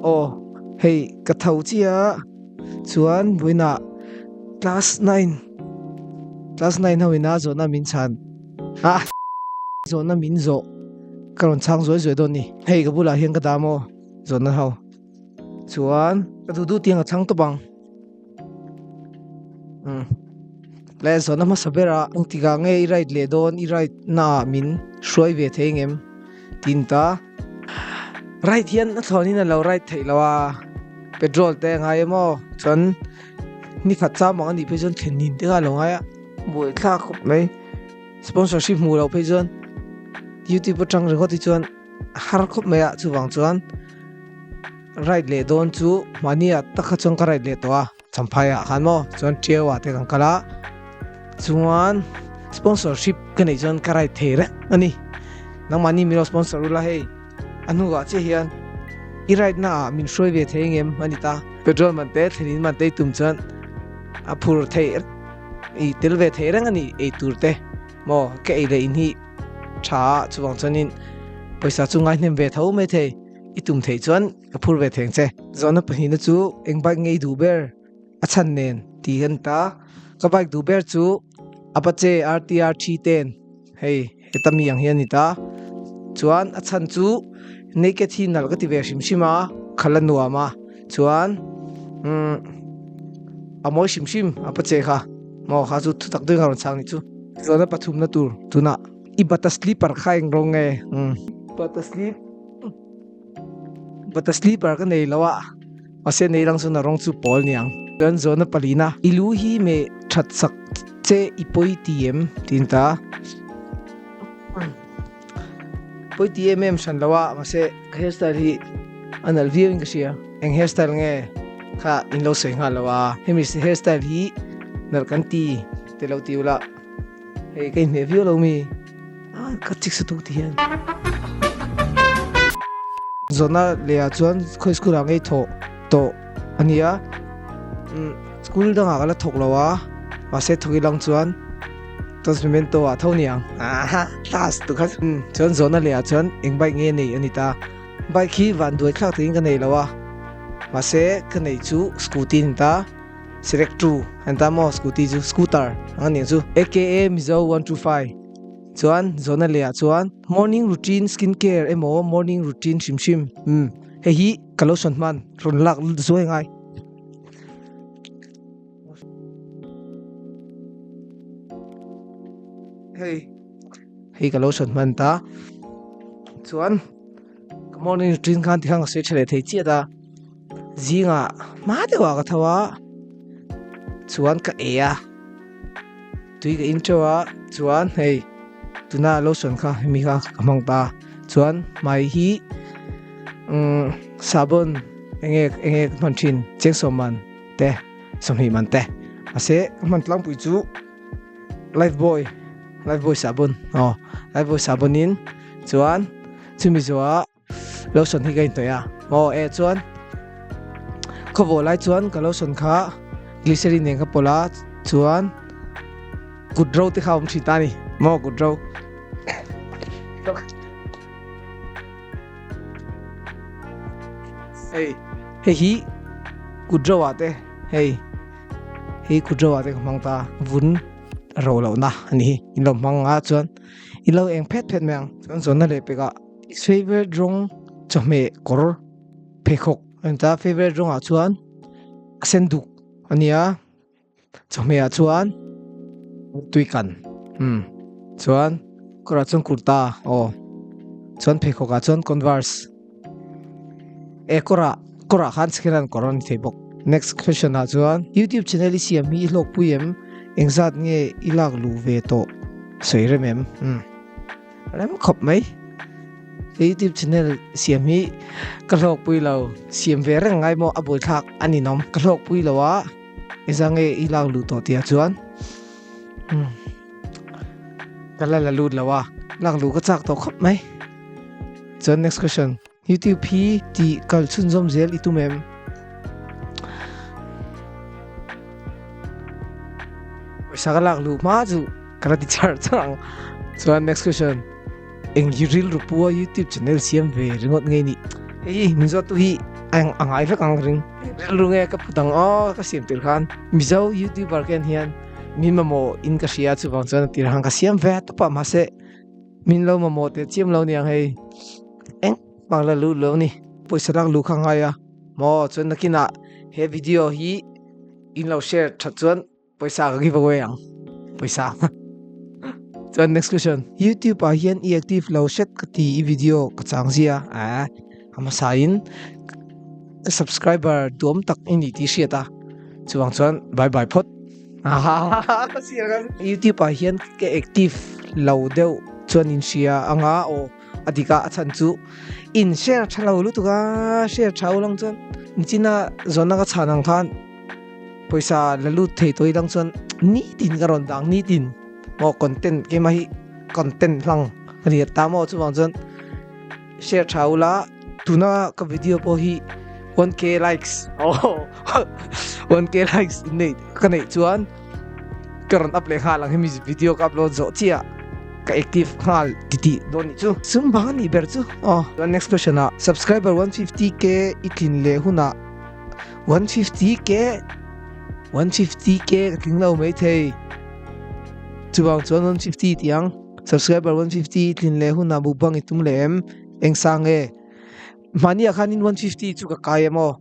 Aw hei ka tho chiah a chuan vawiinah class nine class nine ho ina zawhna min chhan a zawhna min zawh ka rawn chhang zuai zuai dawn a ni. Hei ka bulah hian ka dah maw zawhna ho chuan ka duh duh tiang ka chhang tawp ang. Umm le zawhna hmasa ber a engtikah nge i ride leh dawn i ride na ah min hruai ve thei engem tin ta ride hian a thlawn in a lo ride theih loh a petrol te a ngai em aw chuan ni khat cham ang a nih phei chuan thlen nin te kha a lo ngai a buaithlak khawp mai sponsorship hmuh loh phei chuan youtube atang ringawt hi chuan a har khawp mai a chuvang chuan. Ride leh dawn chu mahni ah tak kha chuan ka ride leh tawh a, Champhai ah khan maw chuan Tiau ah te kan kal a, chuan sponsorship ka neih chuan ka ride thei reng a ni, nangmahni min lo sponsor ula hei a hnu ah chiah hian i ride na ah min hruai ve thei engem a ni ta, petrol man te thlen in man te i tum chuan a phur theih i tel ve thei reng a ni ei tur te maw ka ei leh in hi tha a chuvang chuanin pawisa chu ngai hnem ve tho maithei. I tum theih chuan ka phur ve theng che. Zawhna pahnihna chu eng bike ngei duh ber a chhan nen tih a ni ta. Ka bike duh ber chu Apache RTR 310 hei heta mi ang hi a ni ta. Chuan a chhan chu naked hi nalh ka ti ve hrim hrim a, khal a nuam a. Chuan umm a mawi hrim hrim Apache kha maw kha chu thutak deuhin a rawn chhang ni chu. Zawhna pathumna tur tunah i bata slipper kha eng rawng nge? Umm bata slip. Bata slipper ka nei lo a, mahse nei lang chuan a rawng chu pawl niang. Chuan zawhna palina, i lu hi meh that sak che i pawi ti em? Tiin ta. Pawi ti em em hran lo a, mahse ka hairstyle hi a nalh viau in ka hria. Eng hairstyle nge kha in lo sawi nghal lo a, hemi hairstyle hi nalh kan ti te lo ti ula. Hei ka inhmeh viau lo mi a ka chik sa tuk ti hian. Zawhna leh ah chuan khawi school ah ngei thawh tawh a ni a, umm school dangah ka la thawk lo a, mahse thawk i lang chuan class memento ah tho ni ang aha class tu kha umm chuan zawhna leh ah chuan eng bike nge nei a ni ta, bike hi van duai thlak takin ka nei lo a, mahse ka neih chu scooty a ni ta. Select two an ta maw scooty chu scooter ang aniang chu aka Mizo 125 chuan zawhna leh ah chuan morning routine skin care emaw morning routine hrim hrim umm hei hi ka lo sawn hman rawn lak zuai ngai. Hei hei ka lo sawn hman ta chuan ka morning routine khan tikhan ka sawi tha leh thei chiah ta. Zingah hma deuh ah ka tho a, chuan ka ei a, tui ka in teuh a, chuan hei tuna lotion kha hemi kha ka hmang ta, chuan hmai hi umm sabun enge enge ka hman thin chengsawm man te sawmhnih man te mahse ka hman tlangpui chu life boy life boy sabun aw life boy sabun in chuan chumi zawhah. Lotion hi ka inhnawih a, aw eh chuan khawvawh lai chuan ka lotion kha glycerin nen ka pawlh a chuan kut ro te kha a awm thin ta a ni maw kut ro hei hei hi kut ro ah te hei hei kut ro ah te ka hmang ta vun ro loh na a ni hi in lo hmang a chuan in lo eng phet phet mai ang chuan zawn na leh pek ah. Favourite rawng chawhmeh kawr pheikhawk a ni ta favourite rawngah chuan a sen duk a ni a chawhmeh ah chuan tui kan umm chuan kawrah chuan kurta aw chuan pheikhawk ah chuan converse e kawrah kawrah khan second hand kawr a ni thei bawk next question ah chuan youtube channel i siam hi i hlawkpui em engzat nge i lak luh ve tawh sawi rem em umm. Rem khawp mai. Youtube channel siam hi ka hlawkpui lo. Siam ve reng ngai maw a buaithlak a ninawm. Ka hlawkpui lo a, eza nge i lak luh tawh tih ah chuan ka la la lut lo a, lak luh ka chak tawh khawp mai. Chuan next question, YouTube hi tih kal chhunzawm zel i tum em? Pawisa ka lak luh hma chu ka la ti char char ang. Chuan next question, eng hi rilru pua YouTube channel siam ve ringawt nge ni? Hei min zawt tu hi Eng a ngai vek ang ka ring. Rilru nge ka put ang aw ka siam tir khan Mizo youtuber ken hian min mamawh in ka hria chuvang chuan a tir han ka siam ve tawp a mahse min lo mamawh teh chiam lo niang hei eng bang la lut lo ni. Pawisa lak luh kha ngai a maw chuan nakinah he video hi in lo share that chuan Pawisa ka give away ang. Pawisa. Chuan next question. YouTube ah hian i active lo hret ka ti i video ka chang zia a a hmasa in ka subscriber duam tak i ni tih hriat a chuvang chuan bye bye phawt. YouTube ah hian ka active lo deuh chuan in hria anga aw a dik a a chhan chu in share tha lo lutuk a share tha ulang chuan nichina zawhna ka chhan ang khan Pawisa la lut thei tawh ilang chuan nitin ka rawn dang nitin maw content keimah hi content hlang ka ni ta maw chuvang chuan share tha ula tuna ka video pawh hi 1k likes oh 1k likes in nei ka neih chuan ka rawn up leh nghal ang hemi video ka upload zawh chiah ka active nghal titih dawn nih chu sum bang a nih ber chu aw chuan next question ah subscriber 150k i tlin leh hunah 150k 150k ka tling lo mai thei chuvang chuan 150 tih ang subscriber 150 tlin leh hunah mukbang i tum leh em eng sang nge mahniah khanin 150 chu ka kai em aw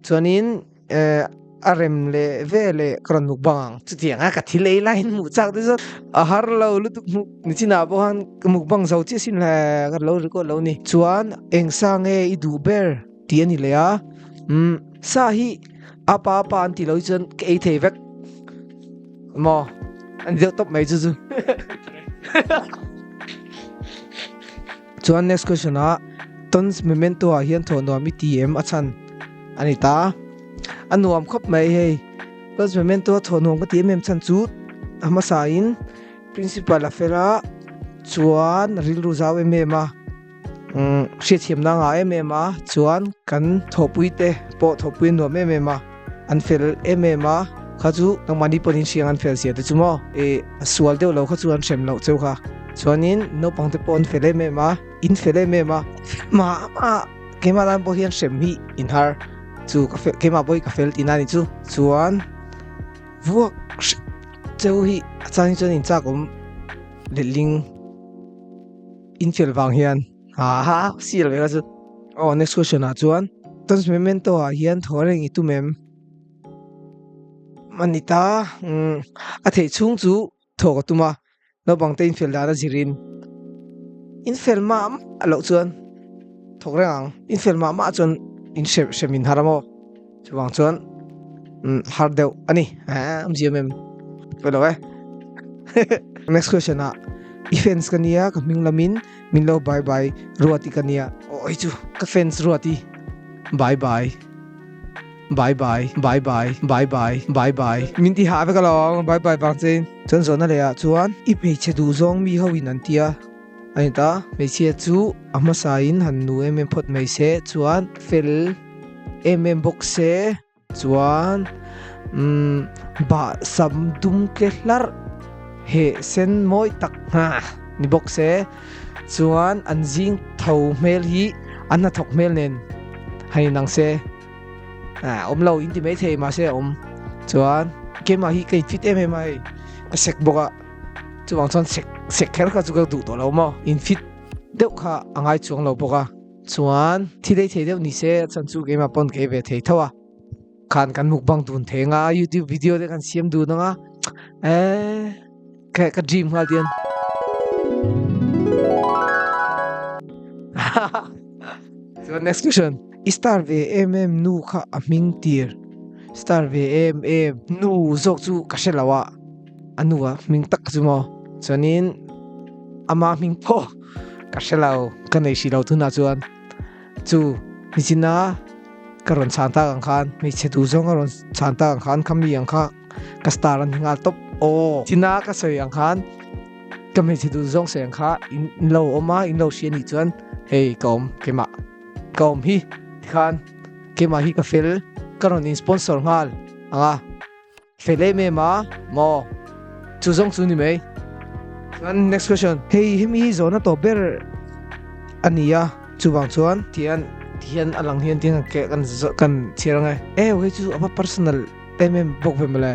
chuanin eh a rem leh ve leh ka rawn mukbang ang chutiang a ka thil ei laiin hmuh chak te chuan a har lo lutuk hmuh nichinah pawh khan ka mukbang zo chiah sin le ka lo record lo ni chuan eng sang nge i duh ber. Tih a ni leh a, umm sa hi a pa a pa an tih loh hi chuan ka ei thei vek maw a ni deuh tawp mai chu chu. Chuan next question ah Tons Memento ah hian thawh nuam i ti em a chhan a ni ta, a nuam khawp mai hei Tons Memento a thawh nuam ka ti em em chhan chu a hmasa in Principal a fel a chuan rilru zau em em a. Hriatthiamna a ngah em em a, chuan kan thawhpui te pawh thawhpui a nuam em em a, an fel em em a, kha chu nangmahni pawhin hriang an fel zia te chu maw, ih a sual deuh lo kha chu an hrem loh cheu kha, chuanin naupang te pawh an fel em em a, in fel em em a, mah mah keimah tan pawh hian hrem hi in har chu ka fel keimah pawh hi ka fel tihna a ni chu, chuan vuak hrep cheu hi a chang hi chuan in chak awm letling. Infiel vang hian ha sir ve kha chu. Aw next question ah chuan Tons Memento ah hian thaw reng i tum em? A ni ta umm a theih chhung chu thaw ka tum a naupang te infiel dan a zirin infiel mah mah loh chuan thawk reng ang infiel mah mah chuan in hrem hrem in har a maw chuvang chuan umm har deuh a ni eeh awmzia em em pawh lo e next question ah i fans ka nia ka hming lamin min lo bye bye ruati ka nia aw hei chu ka fans ruati bye bye bye bye bye bye bye bye bye bye min ti hah vek alawm bye bye vang che in chuan zawhna leh ah chuan i hmeichhe duh zawng mi ho in an tia a ni ta hmeichhia chu a hmasa in han nu em em phawt mai se chuan fel em em bawk se chuan umm bah sam dum tle hlarh heh sen mawi tak hna ni bawk se chuan an zing tho hmel hi an hnathawk hmel nen han inang se ah awm lo in ti maithei mahse a awm chuan keimah hi ka infit em em a hei ka sek bawk a chuvang chuan sek sek kher kha chu ka duh tawh lo maw infit deuh kha a ngai chuang lo bawk a. Chuan thil ei thei deuh ni se a chhan chu keimah pawn ka ei ve thei tho a, khan kan mukbang dun thei anga youtube video te kan siam dun anga eeh ka ka dream nghal tian Chuan next question i star ve em em nu kha a hming tir star ve em em nu zawk chu ka hre lo a a nu a hming tak chu maw chuanin ama hming pawh ka hre lo ka nei hrih lo tunah chuan chu nichina ka rawn chhan tak ang khan hmeichhe duh zawng a rawn chhan tak ang khan khami ang kha ka star a ni nghal tawp aw china ka sawi ang khan ka hmeichhe duh zawng sawi ang kha in lo awm a in lo hria nih chuan hei ka awm keimah ka awm hi tikhan keimah hi ka fel ka rawn in sponsor nghal ang a. Fel em em a maw? Chu zawng chu ni mai. Chuan next question. Hei hemi hi zawhna tawp ber a ni a, chuvang chuan tihian Ti hian a lang hian tin kan kan chhiar ang e. Ew hei chu a va personal em em bawk ve mawle.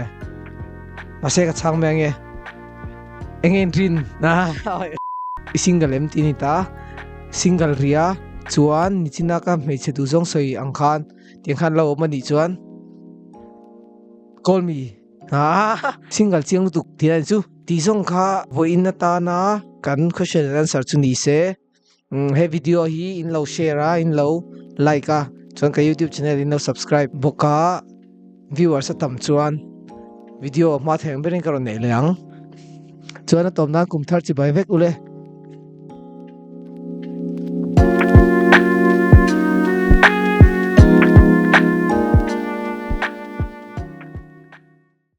Mahse ka chhang mai ange. Enge in rin? I single em tih a ni ta. Single ria chuan nichina ka hmeichhe duh zawng sawi ang khan tiang khan lo awm a nih chuan call me. Single chiang lutuk tih a ni chu. Tih zawng kha vawiin atana kan question and answer chu ni se. He video hi in lo share a, in lo like a, chuan ka youtube channel in lo subscribe bawk a, viewers a tam chuan video hma thei ang berin ka rawn neih leh ang. Chuan a tawp nan kum thar chibai vek ule.